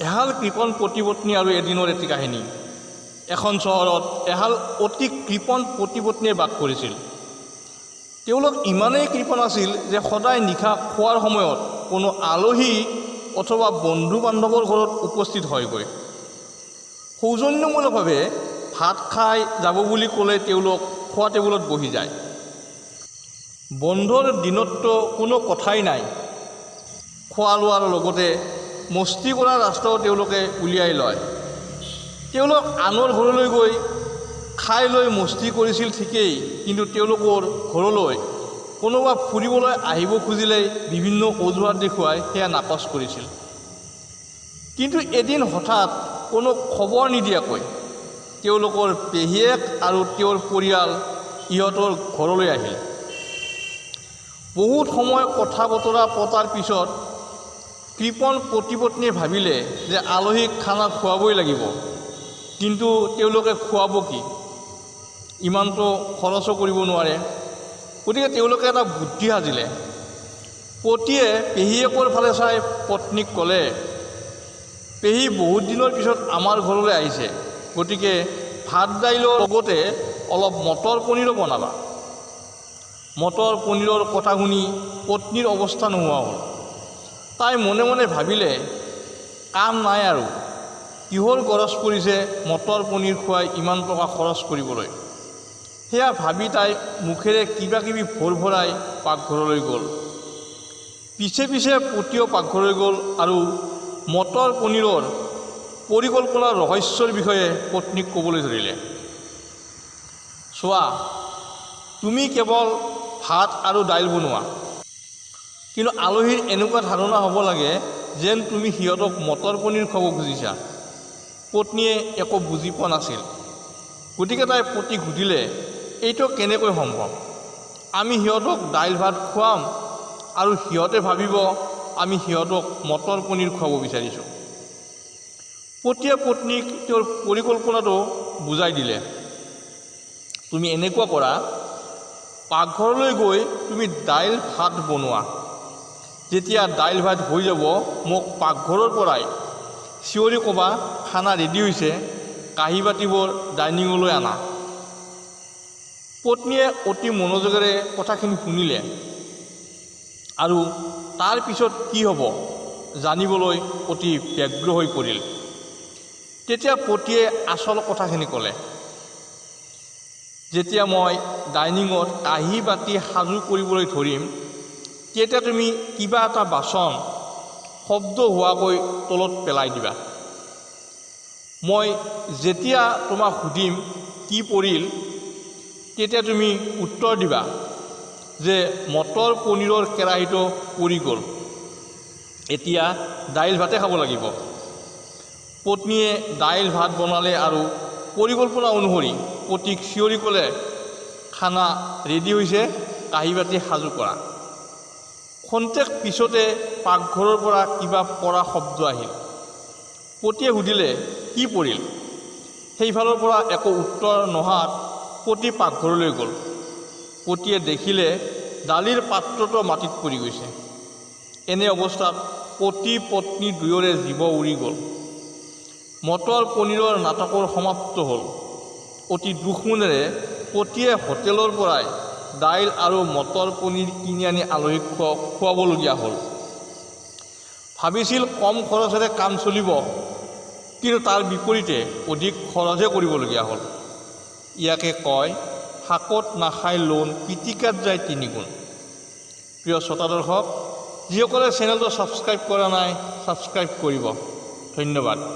এহাল কৃপণ পতি পত্নী আৰু এদিনৰ এটি কাহিনী। এখন চহৰত এহাল অতি কৃপণ পতি পত্নীয়ে বাস কৰিছিল। তেওঁলোক ইমানেই কৃপণ আছিল যে সদায় নিশা খোৱাৰ সময়ত কোনো আলহী অথবা বন্ধু বান্ধৱৰ ঘৰত উপস্থিত হয়গৈ। সৌজন্যমূলকভাৱে ভাত খাই যাব বুলি ক'লে তেওঁলোক খোৱা টেবুলত বহি যায়। বন্ধৰ দিনততো কোনো কথাই নাই। খোৱা লোৱাৰ লগতে মস্তি কৰাৰ ৰাস্তাও তেওঁলোকে উলিয়াই লয়। তেওঁলোক আনৰ ঘৰলৈ গৈ খাই লৈ মস্তি কৰিছিল ঠিকেই, কিন্তু তেওঁলোকৰ ঘৰলৈ কোনোবা ফুৰিবলৈ আহিব খুজিলেই বিভিন্ন অজুহাত দেখুৱাই সেয়া নাকচ কৰিছিল। কিন্তু এদিন হঠাৎ কোনো খবৰ নিদিয়াকৈ তেওঁলোকৰ পেহীয়েক আৰু তেওঁৰ পৰিয়াল ইহঁতৰ ঘৰলৈ আহিল। বহুত সময় কথা বতৰা পতাৰ পিছত কৃপণ পতি পত্নীয়ে ভাবিলে যে আলহীক খানা খুৱাবই লাগিব। কিন্তু তেওঁলোকে খুৱাব কি? ইমানটো খৰচো কৰিব নোৱাৰে। গতিকে তেওঁলোকে এটা বুদ্ধি সাজিলে। পতিয়ে পেহীয়েকৰ ফালে চাই পত্নীক ক'লে, "পেহী বহুত দিনৰ পিছত আমাৰ ঘৰলৈ আহিছে, গতিকে ভাত দাইলৰ লগতে অলপ মটৰ পনীৰো বনাবা।" মটৰ পনীৰৰ কথা শুনি পত্নীৰ অৱস্থা নোহোৱা হ'ল। তাই মনে মনে ভাবিলে, কাম নাই আৰু, কিহৰ গৰজ পৰিছে মটৰ পনীৰ খুৱাই ইমান টকা খৰচ কৰিবলৈ? সেয়া ভাবি তাই মুখেৰে কিবা কিবি ভোৰ ভৰাই পাকঘৰলৈ গ'ল। পিছে পিছে পতিও পাকঘৰলৈ গ'ল আৰু মটৰ পনীৰৰ পৰিকল্পনাৰ ৰহস্যৰ বিষয়ে পত্নীক ক'বলৈ ধৰিলে, "চোৱা, তুমি কেৱল ভাত আৰু দাইল বনোৱা, কিন্তু আলহীৰ এনেকুৱা ধাৰণা হ'ব লাগে যেন তুমি সিহঁতক মটৰ পনীৰ খুৱাব খুজিছা।" পত্নীয়ে একো বুজি পোৱা নাছিল। গতিকে তাই পতিক সুধিলে, "এইটো কেনেকৈ সম্ভৱ? আমি সিহঁতক দাইল ভাত খুৱাম আৰু সিহঁতে ভাবিব আমি সিহঁতক মটৰ পনীৰ খুৱাব বিচাৰিছোঁ?" পতিয়ে পত্নীক তেওঁৰ পৰিকল্পনাটো বুজাই দিলে, "তুমি এনেকুৱা কৰা, পাকঘৰলৈ গৈ তুমি দাইল ভাত বনোৱা। যেতিয়া দাইল ভাত হৈ যাব, মোক পাকঘৰৰ পৰাই চিঞৰি ক'বা, 'খানা ৰেডি হৈছে, কাঁহী বাতিবোৰ ডাইনিঙলৈ আনা।'" পত্নীয়ে অতি মনোযোগেৰে কথাখিনি শুনিলে আৰু তাৰ পিছত কি হ'ব জানিবলৈ অতি ব্যগ্ৰ হৈ পৰিল। তেতিয়া পতিয়ে আচল কথাখিনি ক'লে, "যেতিয়া মই ডাইনিঙত কাঁহী বাতি সাজু কৰিবলৈ ধৰিম, তেতিয়া তুমি কিবা এটা বাচন শব্দ হোৱাকৈ তলত পেলাই দিবা। মই যেতিয়া তোমাক সুধিম কি পৰিল, তেতিয়া তুমি উত্তৰ দিবা যে মটৰ পনীৰৰ কেৰাহীটো পৰি গ'ল, এতিয়া দাইল ভাতে খাব লাগিব।" পত্নীয়ে দাইল ভাত বনালে আৰু পৰিকল্পনা অনুসৰি পতিক চিঞৰি ক'লে, "খানা ৰেডি হৈছে, কাঁহী বাতি সাজু কৰা।" খন্তেক পিছতে পাকঘৰৰ পৰা কিবা পৰা শব্দ আহিল। পতিয়ে সুধিলে, "কি পৰিল?" সেইফালৰ পৰা একো উত্তৰ নহাত পতি পাকঘৰলৈ গ'ল। পতিয়ে দেখিলে দালিৰ পাত্ৰটো মাটিত পৰি গৈছে। এনে অৱস্থাত পতি পত্নী দুয়োৰে জীৱ উৰি গ'ল। মটৰ পনীৰৰ নাটকৰ সমাপ্ত হ'ল। অতি দুখ মনেৰে পতিয়ে হোটেলৰ পৰাই দাইল আৰু মটৰ পনীৰ কিনি আনি আলহীক খুৱাবলগীয়া হ'ল। ভাবিছিল কম খৰচেৰে কাম চলিব, কিন্তু তাৰ বিপৰীতে অধিক খৰচহে কৰিবলগীয়া হ'ল। ইয়াকে কয়, শাকত নাখায় লোণ, পিটিকাত যায় তিনিগুণ। প্ৰিয় শ্ৰোতা দৰ্শক, যিসকলে চেনেলটো ছাবস্ক্ৰাইব কৰা নাই, ছাবস্ক্ৰাইব কৰিব। ধন্যবাদ।